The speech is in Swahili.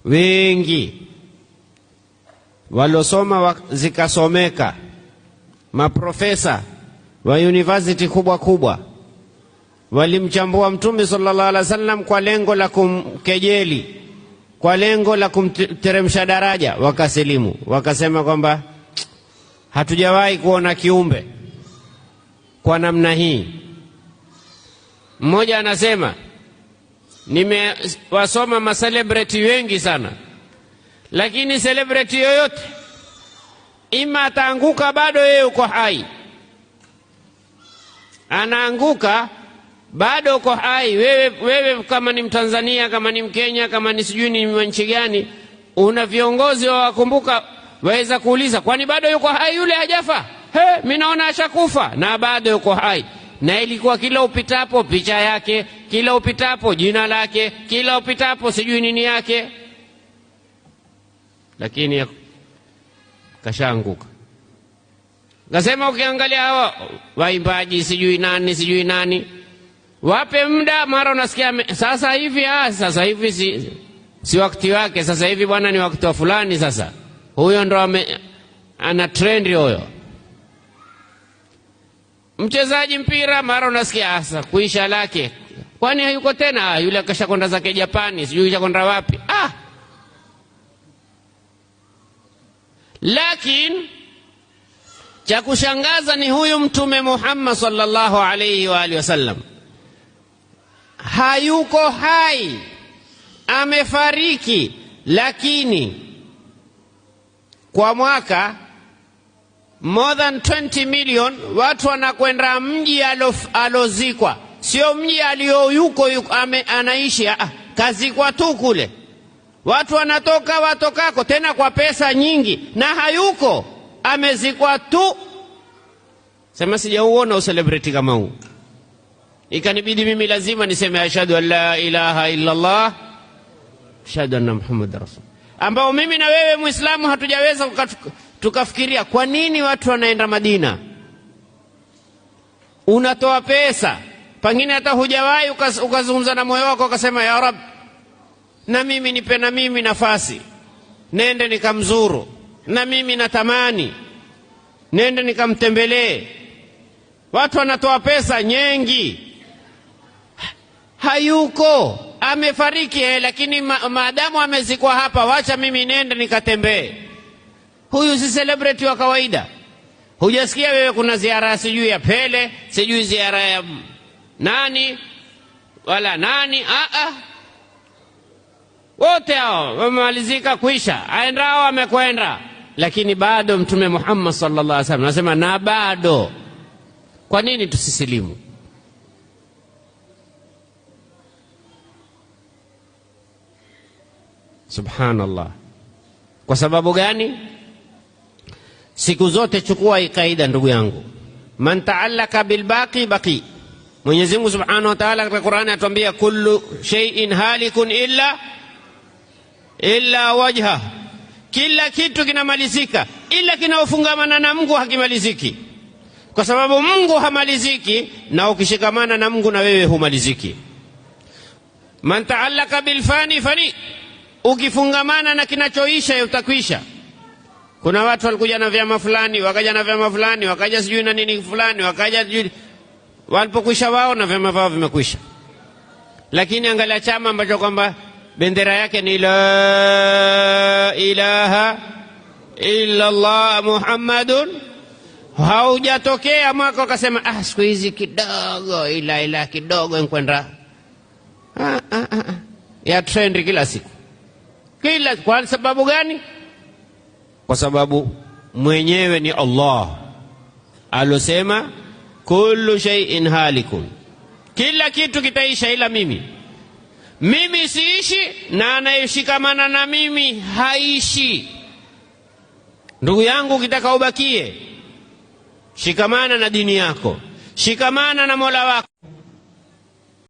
Wengi walosoma zikasomeka, maprofesa wa university kubwa kubwa walimchambua Mtume sallallahu alaihi wasallam kwa lengo la kumkejeli, kwa lengo la kumteremsha daraja, wakasilimu, wakasema kwamba hatujawahi kuona kiumbe kwa namna hii. Mmoja anasema nimewasoma macelebrity wengi sana, lakini celebrity yoyote ima ataanguka, bado yeye uko hai, anaanguka bado uko hai. Wewe kama ni Mtanzania, kama ni Mkenya, kama ni sijui ni nchi gani, una viongozi wawakumbuka, waweza kuuliza, kwani bado yuko hai yule, hajafa? He, mimi naona ashakufa, na bado yuko hai. Na ilikuwa kila upitapo picha yake, kila upitapo jina lake, kila upitapo sijui nini yake, lakini kashaanguka. Kasema ukiangalia hawa waimbaji sijui nani sijui nani, wape muda, mara unasikia sasa hivi, sasa hivi si wakati wake, sasa hivi bwana ni wakati wa fulani. Sasa huyo ndo ana trend huyo. Mchezaji mpira mara unasikia asa kuisha lake, kwani hayuko tena yule, akashakwenda zake Japani, sijui kashakwenda wapi. Lakini cha kushangaza ni huyu Mtume Muhammad sallallahu alayhi wa alihi wasallam hayuko hai, amefariki, lakini kwa mwaka more than 20 million watu wanakwenda mji alozikwa, sio mji aliyoyuko anaishi, kazikwa tu kule. Watu wanatoka watokako, tena kwa pesa nyingi, na hayuko, amezikwa tu. Sema sijauona uselebrity kama huu. Ikanibidi mimi lazima niseme ashhadu an la ilaha illa Allah, ashhadu anna Muhammad rasul, ambao mimi na wewe Muislamu hatujaweza tukafikiria kwa nini watu wanaenda Madina. Unatoa pesa, pengine hata hujawahi ukazungumza na moyo wako ukasema, ya Rab, na mimi nipe na mimi nafasi nende nikamzuru, na mimi natamani nende nikamtembelee. Watu wanatoa pesa nyingi, hayuko, amefariki, lakini maadamu amezikwa hapa, wacha mimi nende nikatembee. Huyu si celebrity wa kawaida. Hujasikia wewe kuna ziara sijui ya Pele, sijui ziara ya nani wala nani? Wote hao wamemalizika kuisha, aendao amekwenda, lakini bado Mtume Muhammad sallallahu alaihi wasallam anasema na bado. Kwa nini tusisilimu? Subhanallah. Kwa sababu gani? Siku zote chukua hii kaida ndugu yangu, man taallaka bilbaqi baqi. Mwenyezi Mungu Subhanahu wa Ta'ala katika Qur'ani atuambia kullu shay'in halikun illa wajha, kila kitu kinamalizika, ila kinaofungamana na Mungu hakimaliziki, kwa sababu Mungu hamaliziki, na ukishikamana na Mungu na wewe humaliziki. Man taallaka bilfani fani, ukifungamana na kinachoisha utakwisha. Kuna watu walikuja na vyama fulani, wakaja na vyama fulani, wakaja sijui na nini fulani, wakaja sijui, walipokwisha wao na vyama vyao vimekwisha. Lakini angalia chama ambacho kwamba bendera yake ni la ilaha illa Allah Muhammadun, haujatokea mwaka wakasema siku hizi kidogo ila ila kidogo nkwenda ya trend kila siku kila. Kwa sababu gani? Kwa sababu mwenyewe ni Allah alosema kullu shay'in halikun, kila kitu kitaisha ila mimi. Mimi siishi na anayeshikamana na mimi haishi. Ndugu yangu, ukitaka ubakie, shikamana na dini yako, shikamana na Mola wako.